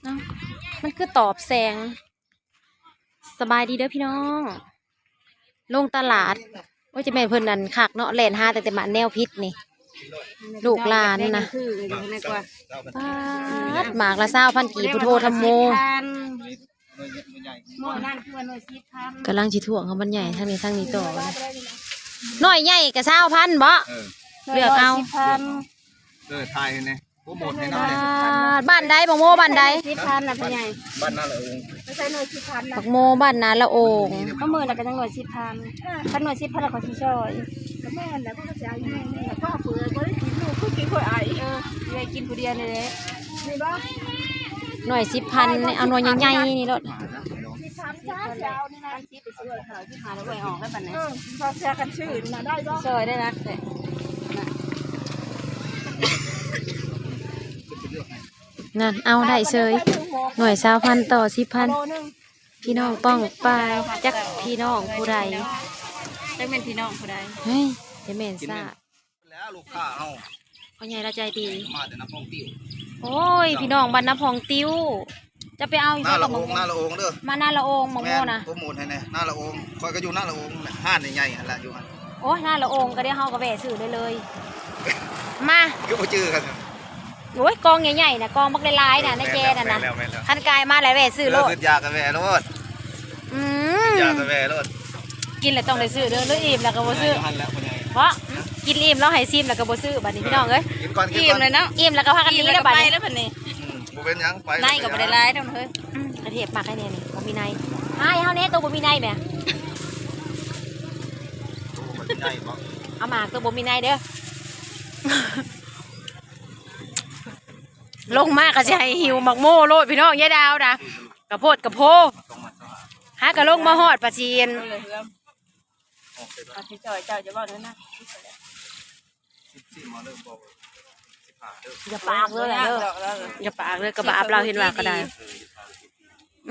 ເອົ້າ ມັນຄືຕອບແສງ. ສະບາຍດີເດີພີ່ນ້ອງ ລົງຕະຫຼາດ. ໂອ້ຍ ຈະແມ່ນເພິ່ນອັນຄັກເນາະ ແລ່ນຫາຕັ້ງແຕ່ໝາກແນວຜິດນີ້ ລູກຫຼານນະ. ປາດ ໝາກລະຊາວພັນກີບ ພຸດໂທທຳໂມ. ໜ່ວຍສິບພັນ ໝໍ້ນັ້ນຄືວ່າໜ່ວຍສິບພັນ ກຳລັງຊິຖ້ວງເອົາມັນໃຫຍ່ທາງນີ້ ທາງນີ້ຕໍ່. ໜ່ວຍໃຫຍ່ກະຊາວພັນບໍ? ເອີ ເລືອກເອົາ ໜ່ວຍສິບພັນ. ເອີ ຖ່າຍໃຫ້ແດ່ ໂປຣໂມດໃຫ້ນຳແດ່. ບ້ານໃດ ໝາກໂມບ້ານໃດ? ໜ່ວຍສິບພັນນະພໍ່ໃຫຍ່ ບ້ານນາລະໂອງ. ໄປໃສ່ໜ່ວຍສິບພັນນະ ໝາກໂມບ້ານນາລະໂອງ. ເອີ ເຂົາໝື່ນລະກະຍັງໜ່ວຍສິບພັນ ຄັນໜ່ວຍສິບພັນລະເຂົາຊິຊ່ອຍ. ກະແມ່ນແຫຼະ ເພິ່ນກະຊິເອົາຢູ່ໃນນີ້ ພໍ່ເປີດບໍ່ໄດ້ກິນ ລູກຄືກິນຂ້ອຍໄອ. ເອີ ຊິໄດ້ກິນຜູ້ດຽວນີ້ແຫຼະ. ໜ່ວຍສິບພັນ ເອົາໜ່ວຍໃຫຍ່ໆນີ້ໂລດ. ສິບພັນຊະ ຊິເອົານີ້ນະ ຊິໄປຊື້ເຂົ້າ ຊິຫາແລ້ວອອກແລ້ວບັດນີ້. ເອີ ຊິເອົາເສື້ອກັນຊື້ນະ ໄດ້ບໍ່? ຊ່ອຍໄດ້ນະ ນັ້ນ ເອົາໄດ້ເສີຍ ໜ່ວຍຊາວພັນຕໍ່ສິບພັນ. ພີ່ນ້ອງປ້ອງປາຍ ຈັກພີ່ນ້ອງຜູ້ໃດ ຈັກແມ່ນພີ່ນ້ອງຜູ້ໃດ. ເຮີ້ຍ ຈະແມ່ນຊາດ ແລ້ວລູກຄ້າເຮົາ ພໍ່ໃຫຍ່ລາວໃຈດີ ມາແຕ່ນາພອງຕິວ. ໂອ້ຍ ພີ່ນ້ອງບ້ານນາພອງຕິວ ຈະໄປເອົາຢູ່ໃສ ນາລະໂອງ ນາລະໂອງເດີ ມານາລະໂອງ ໝາກໂມນະ. ໂປຣໂມດໃຫ້ແດ່ ນາລະໂອງ ຂ້ອຍກະຢູ່ນາລະໂອງ ຮ້ານໃຫຍ່ໆຫັ້ນລະ ຢູ່ຫັ້ນ. ໂອ້ຍ ນາລະໂອງກະດຽວເຮົາກະແວ່ຊື້ໄດ້ເລີຍ. ມາ ຄືບໍ່ຈື່ກັນ. ໂອ້ຍ ກອງໃຫຍ່ໆນະ ກອງບັກຫຼາຍໆນະ ໃນແຈນັ້ນນະ. ຄັນກາຍມາແລ້ວແວ່ຊື້ໂລດ ເອີ ຄິດຢາກກະແວ່ໂລດ. ອືມ ຢາກກະແວ່ໂລດ ກິນແລ້ວຕ້ອງໄດ້ຊື້ເດີ ຫຼືອີ່ມແລ້ວກະບໍ່ຊື້. ເພາະກິນອີ່ມແລ້ວໃຫ້ຊີມແລ້ວກະບໍ່ຊື້ບັດນີ້ ເອີ ພີ່ນ້ອງເອີຍ. ກິນກ່ອນ ກິນກ່ອນ ອີ່ມແລ້ວເນາະ ອີ່ມແລ້ວກະພາກັນໜີແລ້ວບັດນີ້. ບໍ່ເປັນຫຍັງ ໄປ ໃນກະບໍ່ໄດ້ຫຼາຍດອກເຮີ້ຍ. ອືມ ກະເທບໝາກໃຫ້ແນ່ນີ້ ບໍ່ມີໃນ ໃຫ້ເຮົາແນ່ ໂຕບໍ່ມີໃນແໝ. ໂຕບໍ່ມີໃນບໍ? ເອົາໝາກໂຕບໍ່ມີໃນເດີ. ລົງມາກະຊິໃຫ້ຫິວໝາກໂມໂລດພີ່ນ້ອງ ຍາຍດາວນະ ກະໂພດກະໂພ. ຫາກະລົງມາຮອດປາຈີນ ເອີ ເຮືອນ ປາຊີຈອຍ ເຈົ້າຈະເວົ້າແນວນັ້ນ. ສິບສີ່ມາເລີ່ມບອກ ສິບຫ້າເດີ ຢ່າປາກເລີຍເດີ ຢ່າປາກເລີຍ ກະບາບລາວເຫັນວ່າກະໄດ້.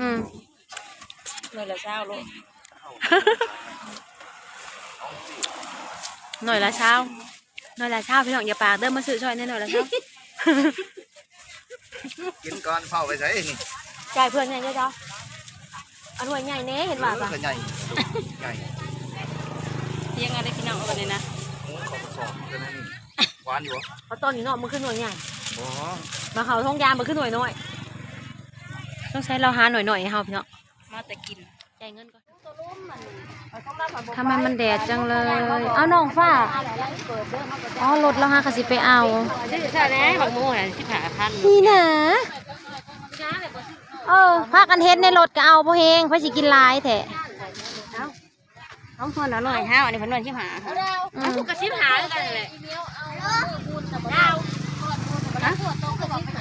ອືມ ໜ່ວຍລະຊາວໂລດ ໜ່ວຍລະຊາວ ໜ່ວຍລະຊາວ ພີ່ນ້ອງ ຢ່າປາກເດີ ມາຊື້ຊ່ອຍແດ່ ໜ່ວຍລະຊາວ. ກິນກ່ອນ ເຝົ້າໄປໃສນີ້ ຈ່າຍເພື່ອນໃຫຍ່ເດີເຈົ້າ. ເອົາໜ່ວຍໃຫຍ່ແດ່ ເຫັນວ່າ ເອີ ກະໃຫຍ່ ໃຫຍ່ ທຽງເອົາເດີພີ່ນ້ອງ ເອົາບັດນີ້ນະ. ໂອ້ ເຂົ້າກະສອບເທົ່ານັ້ນນີ້ ຫວານຢູ່ບໍ? ເຂົາຕອນນີ້ເນາະ ມັນຄືໜ່ວຍໃຫຍ່ ບໍ່ ມາເຂົ້າທົ່ງຢາງ ມັນຄືໜ່ວຍນ້ອຍ. ສົງໄສລາວຫາໜ່ວຍນ້ອຍໃຫ້ເຮົາພີ່ນ້ອງ ມາແຕ່ກິນ ຈ່າຍເງິນກ່ອນ. ທຳໄມມັນແດດຈັງເລີຍ? ເອົາ ນ້ອງຟ້າ ອໍ ລົດລາວຫາກະຊິໄປເອົາ ຊື້ຊະແດ່ ໝາກໂມຫັ້ນ ສິບຫ້າພັນ ນີ້ນະ. ເອີ ພາກັນເຮັດໃນລົດກະເອົາບໍ່ແຮງ ໃຜຊິກິນຫຼາຍແທ້. ເອົາ ເອົາ ເພິ່ນເອົາໜ່ວຍຫ້າ ອັນນີ້ເພິ່ນໜ່ວຍສິບຫ້າ. ອືມ ກະສິບຫ້າຄືກັນແຫຼະ.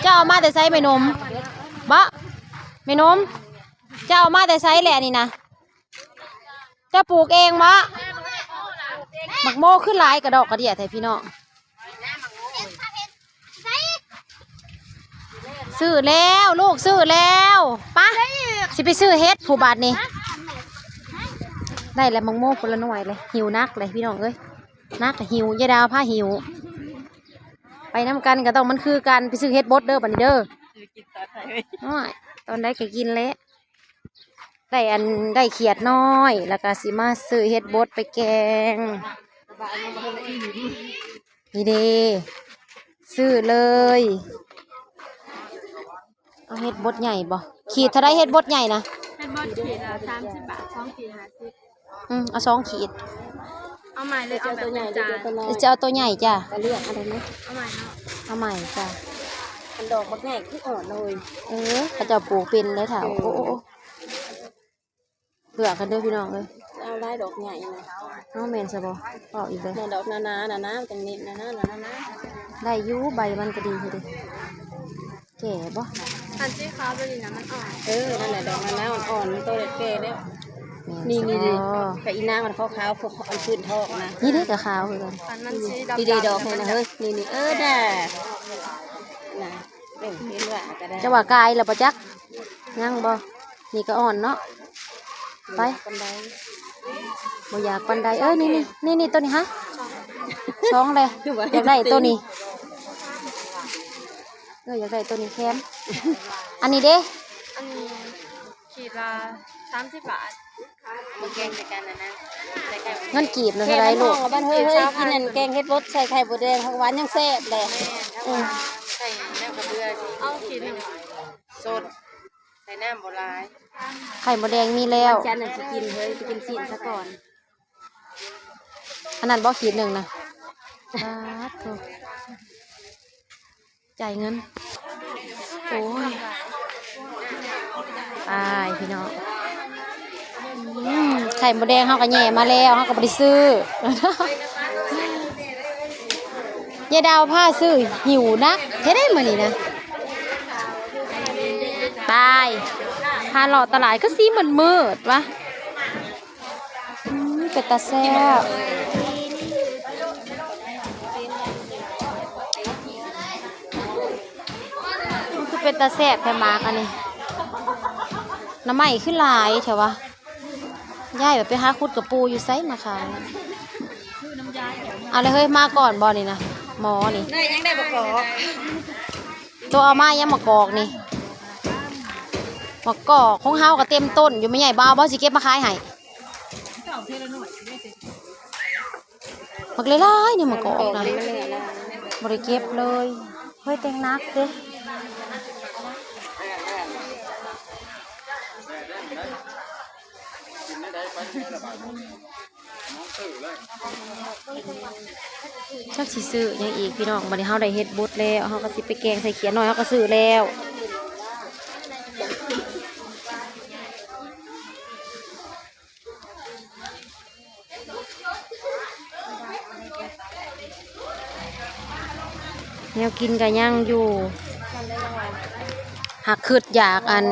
ເຈົ້າເອົາມາແຕ່ໃສແມ່ນົມ? ບໍ ແມ່ນົມ ເຈົ້າເອົາມາແຕ່ໃສແຫຼະນີ້ນະ? ເຈົ້າປູກເອງບໍ? ໝາກໂມຄືຫຼາຍກະດອກກະເດຍແທ້ພີ່ນ້ອງ. ຊື້ແລ້ວ ລູກຊື້ແລ້ວ. ປະ ຊິໄປຊື້ເຫັດຜູ້ບາດນີ້. ໄດ້ແລ້ວໝາກໂມຄົນລະໜ່ວຍເລີຍ. ຫິວໜັກເລີຍພີ່ນ້ອງເອີຍ ໜັກກະຫິວ ຍາຍດາວພາຫິວ. ໄປນຳກັນກະຕ້ອງມັນຄືກັນ. ໄປຊື້ເຫັດບົດເດີບາດນີ້ເດີ. ໂອ້ຍ ຕອນໃດກະກິນແຫຼະ. ໄດ້ອັນ ໄດ້ຂຽດນ້ອຍ ລະກະຊິມາຊື້ເຫັດບົດໄປແກງ. ນີ້ເດ ຊື້ເລີຍ. ເອົາເຫັດບົດໃຫຍ່ບໍ? ຂີດເທົ່າໃດເຫັດບົດໃຫຍ່ນະ? ເຫັດບົດຂີດລະສາມສິບບາດ ສອງຂີດຫ້າສິບ. ອືມ ເອົາສອງຂີດ. ເອົາໃໝ່ເລີຍ ເອົາແບບເປັນຈານ. ຈະເອົາໂຕໃຫຍ່ຈ້ະ. ກະເລືອກເອົາໄດ້ເນາະ. ເອົາໃໝ່ເນາະ. ເອົາໃໝ່ຈ້ະ. ອັນດອກບັກໃຫຍ່ຄືອ່ອນເລີຍ. ເອີ ເຂົາເຈົ້າປູກເປັນເລີຍເຖົ້າ. ໂອ້ ເລືອກກັນເດີພີ່ນ້ອງເອີຍ. ເອົາຫຼາຍດອກໃຫຍ່ນະ. ເອົາແມ່ນຊະບໍ? ເວົ້າອີກເດີ. ແມ່ນດອກໜາໆ ໜາໆ ຈັ່ງນີ້ ໜາໆ ໜາໆ. ໄດ້ຢູ່ ໃບມັນກະດີຢູ່ເດ. ແກ່ບໍ່? ອັນສີຂາວແບບນີ້ນະ ມັນອ່ອນ. ເອີ ນັ້ນແຫຼະ ດອກນັ້ນນະ ອ່ອນໆ ໂຕແກ່ແລ້ວ. ແມ່ນ ນີ້ ນີ້ ນີ້ ກະອີນາງມັນຂາວໆ ພວກອັນພື້ນທອງນະ. ນີ້ເດ້ກະຂາວຄືກັນ. ອັນມັນສີດຳໆ ນີ້ເດ້ດອກນີ້ນະເຮີ້ຍ ນີ້ໆ ເອີ ນະ ນະ ເອີ ເຫັນວ່າກະໄດ້. ຈະວ່າກາຍແລ້ວບໍ່ຈັກ ຍັງບໍ່? ນີ້ກະອ່ອນເນາະ. ໄປ ປານໃດ ບໍ່ຢາກປານໃດ. ເອີ ນີ້ໆ ນີ້ໆ ໂຕນີ້ຫະ ສອງແຫຼະ ຢາກໄດ້ໂຕນີ້. ເອີ ຢາກໄດ້ໂຕນີ້ແຖມ. ອັນນີ້ເດ້? ອັນນີ້ຂີດລະສາມສິບບາດ. ມາແກງໃສ່ກັນນະນະ ໃສ່ໄຂ່ ເງິນກີບນະເທົ່າໃດລູກ? ບ້ານເຮີ້ຍ ກິນອັນແກງເຫັດບົດໃສ່ໄຂ່ມົດແດງ ຫວານຍັງແຊບແຫຼະ. ແມ່ນ ເອີ ໃສ່ນ້ຳກະເບືອ ເອົາຂີດໜຶ່ງ ສົດ ໃສ່ນ້ຳບໍ່ຫຼາຍ. ໄຂ່ມົດແດງມີແລ້ວ. ວັນຈັນນະຊິກິນເຮີ້ຍ ຊິກິນຊີ້ນຊະກ່ອນ. ອັນນັ້ນບໍ່ ຂີດໜຶ່ງນະ. ປາດໂທ້ ຈ່າຍເງິນ. ໂອ້ຍ ຕາຍພີ່ນ້ອງ. ອືມ ໄຂ່ມົດແດງເຮົາກໍແຍ່ມາແລ້ວ ເຮົາກໍບໍ່ໄດ້ຊື້. ຍາຍດາວພາຊື້ ຫິວໜັກແທ້ເດ້ມື້ນີ້ນະ. ຕາຍ ພາເລາະຕະຫຼາດຄືຊິມືດໆວະ. ອືມ ເປັນຕາແຊບ. ມັນຄືເປັນຕາແຊບແທ້ໝາກອັນນີ້. ໜໍ່ໄມ້ຄືຫຼາຍແທ້ວະ. ຍາຍວ່າໄປຫາຂຸດກະປູຢູ່ໃສມາຂາຍ. ເອົາລະເຮີ້ຍ ມາກ່ອນບໍ່ນີ້ນະ ໝໍນີ້. ໄດ້ ຍັງໄດ້ບັກກອກ. ໂຕເອົາມາຍັງ ໝາກກອກນີ້. ໝາກກອກຂອງເຮົາກໍເຕັມຕົ້ນຢູ່ ແມ່ໃຫຍ່ບໍ່ເອົາບໍ່ ຊິເກັບມາຂາຍໃຫ້. ໝາກຫຼາຍໆນີ້ ໝາກກອກນະ ບໍ່ໄດ້ເກັບເລີຍ. ເຮີ້ຍ ແຕ່ງໜັກເດ້. ຈັກຊິຊື້ຫຍັງອີກພີ່ນ້ອງ. ບັດນີ້ເຮົາໄດ້ເຫັດບົດແລ້ວ ເຮົາກໍຊິໄປແກງໃສ່ຂຽດໜ້ອຍ ເຮົາກໍຊື້ແລ້ວ. ແນວກິນກໍຍັງຢູ່ ຫາກຄຶດຢາກອັນ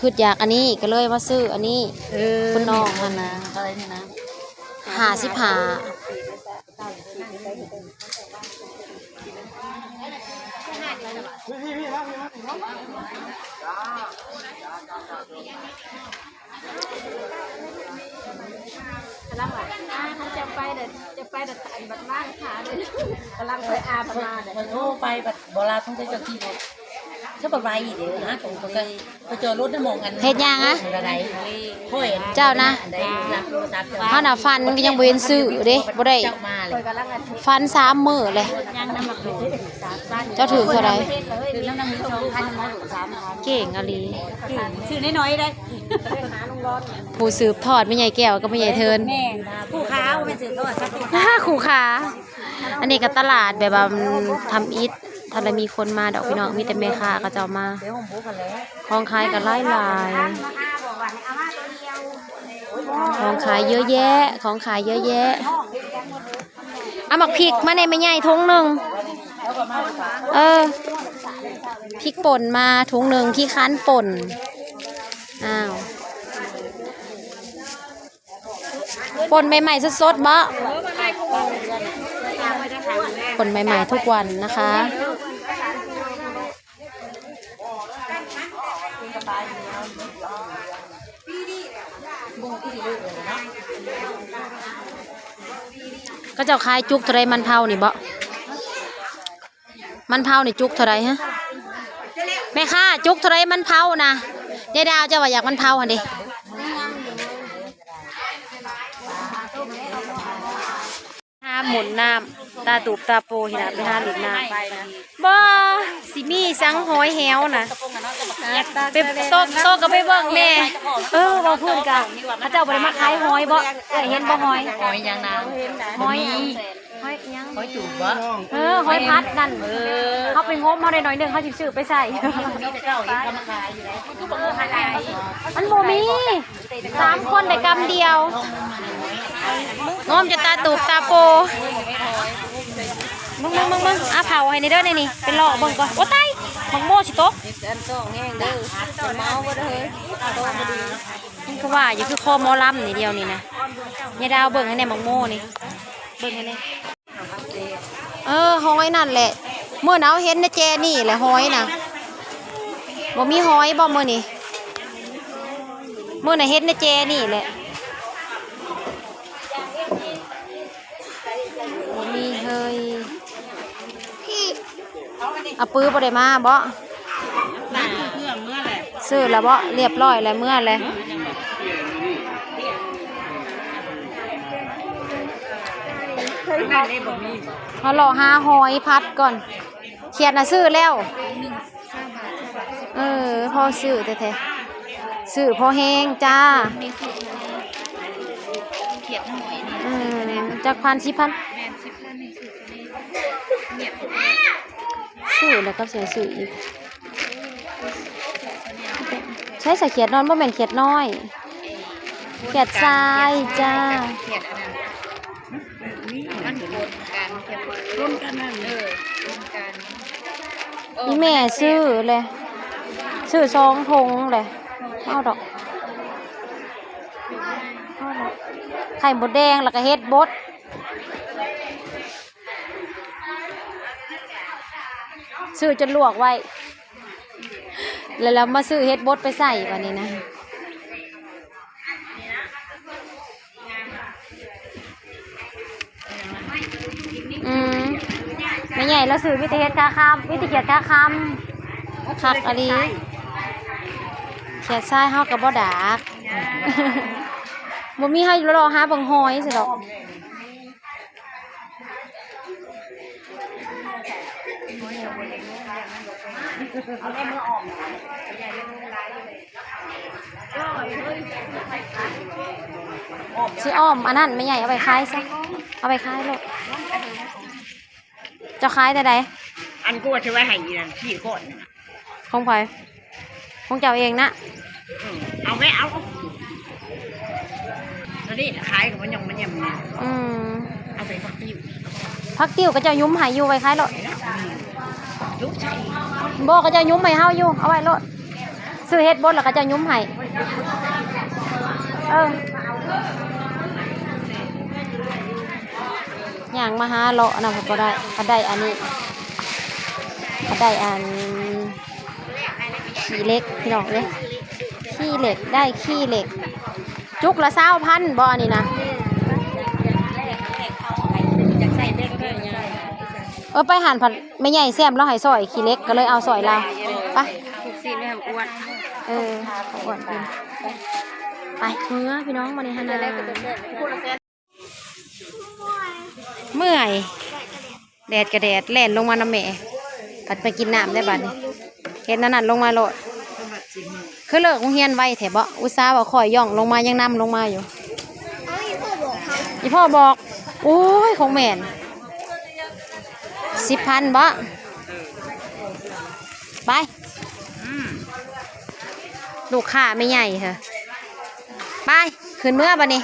ຄຶດຢາກອັນນີ້ ກໍເລີຍມາຊື້ອັນນີ້. ເອີ ຄຸນນ້ອງຫັ້ນນະ ເທົ່າໃດນີ້ນະ? ຫ້າສິບຫ້າ. ກຳລັງວ່າ ອ່າ ຄັນຈະໄປເດີ ຈະໄປເດີ ອັນບັດວ່າງຂາເດີ ກຳລັງໄປອາບມາເດີ ຂ້ອຍໂທໄປບັດບໍ່ລາບ ສົງໄສເຈົ້າຂີ່ລົດ ເຈົ້າບັດໄວເດີນະ ຂ້ອຍກໍໄປຈອດລົດນຳໝ່ອງອັນ ເຮັດຫຍັງອະ? ຂ້ອຍ ເຈົ້ານະ ໄດ້ຮັບໂທລະສັບ ເຮົານະຝັນກໍຍັງບໍ່ເຫັນຊື້ເດ້ ບໍ່ໄດ້ ເຈົ້າມາເລີຍ ຝັນສາມມື້ເລີຍ ຍັງນຳໝ່ອງ ເຈົ້າຖືກເທົ່າໃດ? ຖືກນຳໜຶ່ງສອງພັນ ເກັ່ງອີ່ຫຼີ ຊື້ນ້ອຍໆໄດ໋ ຜູ້ສືບທອດແມ່ໃຫຍ່ແກ້ວກັບແມ່ໃຫຍ່ເທີນ ແມ່ນ ຄູ່ຂາ ບໍ່ແມ່ນສືບທອດ ຄູ່ຂາ ຄູ່ຂາ. ອັນນີ້ກໍຕະຫຼາດແບບວ່າ ອືມ ທຳອິດ ທັນລະມີຄົນມາດອກພີ່ນ້ອງ ມີແຕ່ແມ່ຄ້າເຂົາເຈົ້າມາ ຂອງຂາຍກໍຫຼາຍໆ ຂອງຂາຍເຍອະແຍະ ຂອງຂາຍເຍອະແຍະ. ເອົາໝາກພິກມາແດ່ແມ່ໃຫຍ່ ຖົງໜຶ່ງ ເອີ ພິກປົ່ນມາຖົງໜຶ່ງ ຂີ້ຄັນປົ່ນ ອ້າວ ປົ່ນໃໝ່ໆສົດໆບໍ? ປົ່ນໃໝ່ໆທຸກວັນນະຄະ. ເຂົາເຈົ້າຂາຍຈຸກເທົ່າໃດ ມັນເຜົານີ້ບໍ? ມັນເຜົານີ້ຈຸກເທົ່າໃດຮະ? ແມ່ຄ້າ ຈຸກເທົ່າໃດມັນເຜົານະ? ຍາຍດາວ ເຈົ້າວ່າຢາກມັນເຜົາຫັ້ນເດ. ຫາໝູນນ້ຳ ຕາຕູບຕາໂປຫັ້ນນະ ໄປຫາຫຼິ້ນນ້ຳ. ບໍ່ ຊິມີສັງ ຫອຍແຫວນະ ໄປ ໂຕ ໂຕກໍໄປເບິ່ງແດ່. ເອີ ເວົ້າພື້ນກະ ເຂົາເຈົ້າບໍ່ໄດ້ມາຂາຍຫອຍບໍ? ເອີ ເຫັນບໍ່ຫອຍ? ຫອຍຫຍັງນາ? ຫອຍ ຫອຍຫຍັງ? ຫອຍຈູບບໍ? ເອີ ຫອຍພັດນັ້ນ. ເອີ ເຮົາໄປງົມເຮົາໄດ້ໜ້ອຍໜຶ່ງ ເຮົາຊິຊື້ໄປໃສ່. ມີແຕ່ເຈົ້າເຫັນເຂົາມາຂາຍຢູ່ໃດ໋ ມັນບໍ່ມີ. ສາມຄົນໄດ້ກຳດຽວ ງອມຈົນຕາຕູບຕາໂປ. ເບິ່ງໆໆໆ ອາ ເຜົາໃຫ້ແດ່ເດີ ນີ້ ນີ້ ໄປເລາະເບິ່ງກ່ອນ. ໂອ້ຕາຍ ໝາກໂມຊິຕົກ. ອັນຕ້ອງແຮງເດີ ເມົາເບິດເຮີ້ຍ. ມັນຄືວ່າຢູ່ ຄືຄໍໝໍລຳນີ້ດຽວນີ້ນະ. ຍາດາວເບິ່ງໃຫ້ແດ່ ໝາກໂມນີ້ ເບິ່ງໃຫ້ແດ່. ເອີ ຫອຍນັ້ນແຫຼະ ມື້ນັ້ນເຮົາເຫັນໃນແຈນີ້ແຫຼະ ຫອຍນະ. ບໍ່ມີຫອຍບໍມື້ນີ້? ມື້ນັ້ນເຫັນໃນແຈນີ້ແຫຼະ ບໍ່ມີເຮີ້ຍ. ອາປືບໍ່ໄດ້ມາເບາະ? ຊື້ແລ້ວເບາະ? ຮຽບຮ້ອຍແລ້ວ ເມືອແລ້ວ. ເຮົາເລາະຫາຫອຍຜັດກ່ອນ. ຂຽດນະຊື້ແລ້ວ. ເອີ ພໍຊື້ແທ້ໆ ຊື້ພໍແຮງຈ້າ. ຂຽດນ້ອຍນີ້ ອືມ ຈັກພັນ ສິບພັນ ແມ່ນ ສິບພັນນີ້ຊື້ຕົວນີ້. ຊື້ແລ້ວກໍຊິຊື້ອີກ. ໃຊ້ສະຂຽດນອນ ບໍ່ແມ່ນຂຽດນ້ອຍ ຂຽດຊາຍຈ້າ. ຂຽດອັນນັ້ນ ມັນປົນກັນ ປົນກັນນັ້ນ ເອີ ປົນກັນ. ອີ່ແມ່ຊື້ແຫຼະ ຊື້ສອງຖົງແຫຼະ. ເອົາດອກ ເອົາດອກ ໄຂ່ມົດແດງ ແລ້ວກໍເຫັດບົດ. ຊື້ຈົນລວກໄວ້ ແລ້ວ ແລ້ວມາຊື້ເຫັດບົດໄປໃສ່ບາດນີ້ນະ. ອືມ ແມ່ໃຫຍ່ລາວຊື້ມີແຕ່ເຫັດຂາຄຳ ມີແຕ່ຂຽດຂາຄຳ. ຄັກອີ່ຫຼີ ຂຽດຊາຍເຮົາກໍບໍ່ດາກ ບໍ່ມີ ເຮົາເລາະຫາເບິ່ງຫອຍຊິດອກ. ຊິອ້ອມອັນນັ້ນ ແມ່ໃຫຍ່ເອົາໄປຂາຍຊະ ເອົາໄປຂາຍໂລດ. ເຈົ້າຂາຍແນວໃດ? ອັນກູວ່າຊິໄວ້ໃຫ້ອີ່ນັ້ນສີ່ກ້ອນນັ້ນນະ. ຂອງໃຜ? ຂອງເຈົ້າເອງນະ? ອືມ ເອົາໄວ້ ເອົາ ເອົາ ຕົວນີ້ຂາຍກັບມັນຍັງ ມັນຍັງ. ອືມ ເອົາໄປຜັກຕິ້ວ ຜັກຕິ້ວກໍເຈົ້າຍຸ້ມໃຫ້ຢູ່ ໄວ້ຂາຍໂລດ. ຍຸ້ມໃສ່ ບໍ່ ກໍເຈົ້າຍຸ້ມໃຫ້ເຮົາຢູ່ ເອົາໄວ້ໂລດ. ຊື້ເຫັດບົດແລ້ວກໍເຈົ້າຍຸ້ມໃຫ້. ເອີ ຍ່າງມາຫາເລາະນຳກໍໄດ້ ກໍໄດ້ອັນນີ້ ກໍໄດ້ອັນ ຂີ້ເຫຼັກ ພີ່ນ້ອງເອີຍ ຂີ້ເຫຼັກ ໄດ້ຂີ້ເຫຼັກ. ຈຸກລະຊາວພັນບໍ່ ອັນນີ້ນະ? ເອີ ໄປຫັ້ນພັດ ແມ່ໃຫຍ່ແຊມລາວໃຫ້ຊອຍຂີ້ເຫຼັກ ກໍເລີຍເອົາຊອຍລາວ. ໄປ ເອີ ອ້ວນກິນ. ໄປ ເມືອພີ່ນ້ອງ ບາດນີ້ຫັ້ນນະ. ເມື່ອຍ ແດດກະແດດ ແລ່ນລົງມານຳແມ່ ພັດໄປກິນນ້ຳໄດ້ບາດນີ້. ເຮັດແນວນັ້ນລົງມາໂລດ. ຄືເລີກໂຮງຮຽນໄວແທ້ເບາະ? ອຸດສ່າວ່າຄ່ອຍຍ່ອງລົງມາ ຍັງນຳລົງມາຢູ່. ອີ່ພໍ່ບອກ ໂອ້ຍ ຄົງແມ່ນ ສິບພັນເບາະ? ໄປ ອືມ ລູກຄ້າແມ່ໃຫຍ່ເຮີ ໄປ ຂຶ້ນເມືອບາດນີ້.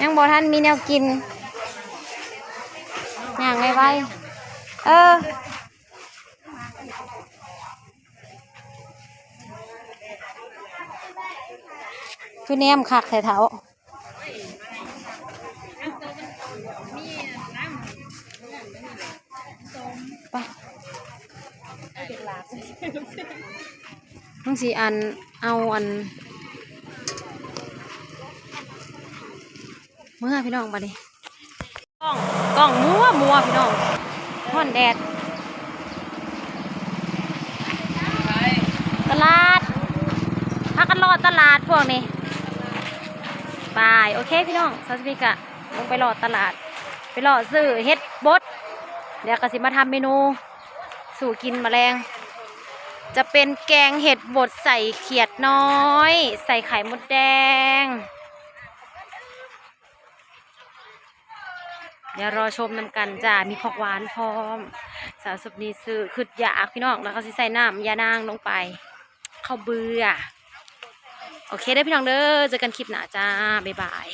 ຍັງບໍ່ທັນມີແນວກິນ ຍ່າງໄວໆ. ເອີ ຄືແນມຄັກແທ້ເຖົ້າ. ໄປ ມັນຊິອັນ ເອົາອັນ ເມືອພີ່ນ້ອງບາດນີ້. ກ້ອງ ກ້ອງມົວໆ ພີ່ນ້ອງ ຮ້ອນແດດ. ຕະຫຼາດ ພາກັນເລາະຕະຫຼາດພວກນີ້. ໄປ ໂອເຄພີ່ນ້ອງ ສາວສະມີກະລົງໄປເລາະຕະຫຼາດ ໄປເລາະຊື້ເຫັດບົດ ແລ້ວກໍຊິມາທຳເມນູສູ່ກິນມາແລງ ຈະເປັນແກງເຫັດບົດໃສ່ຂຽດນ້ອຍ ໃສ່ໄຂ່ມົດແດງ. ດຽວລໍຊົມນຳກັນຈ້າ ມີຜັກຫວານພ້ອມ. ສາວສຸບນີຊື້ ຄຶດຢາກພີ່ນ້ອງ ແລ້ວກໍຊິໃສ່ນ້ຳຢານາງລົງໄປ ເຂົ້າເບືອ. ໂອເຄເດີພີ່ນ້ອງເດີ ເຈີກັນຄລິບໜ້າຈ້າ ບາຍບາຍ.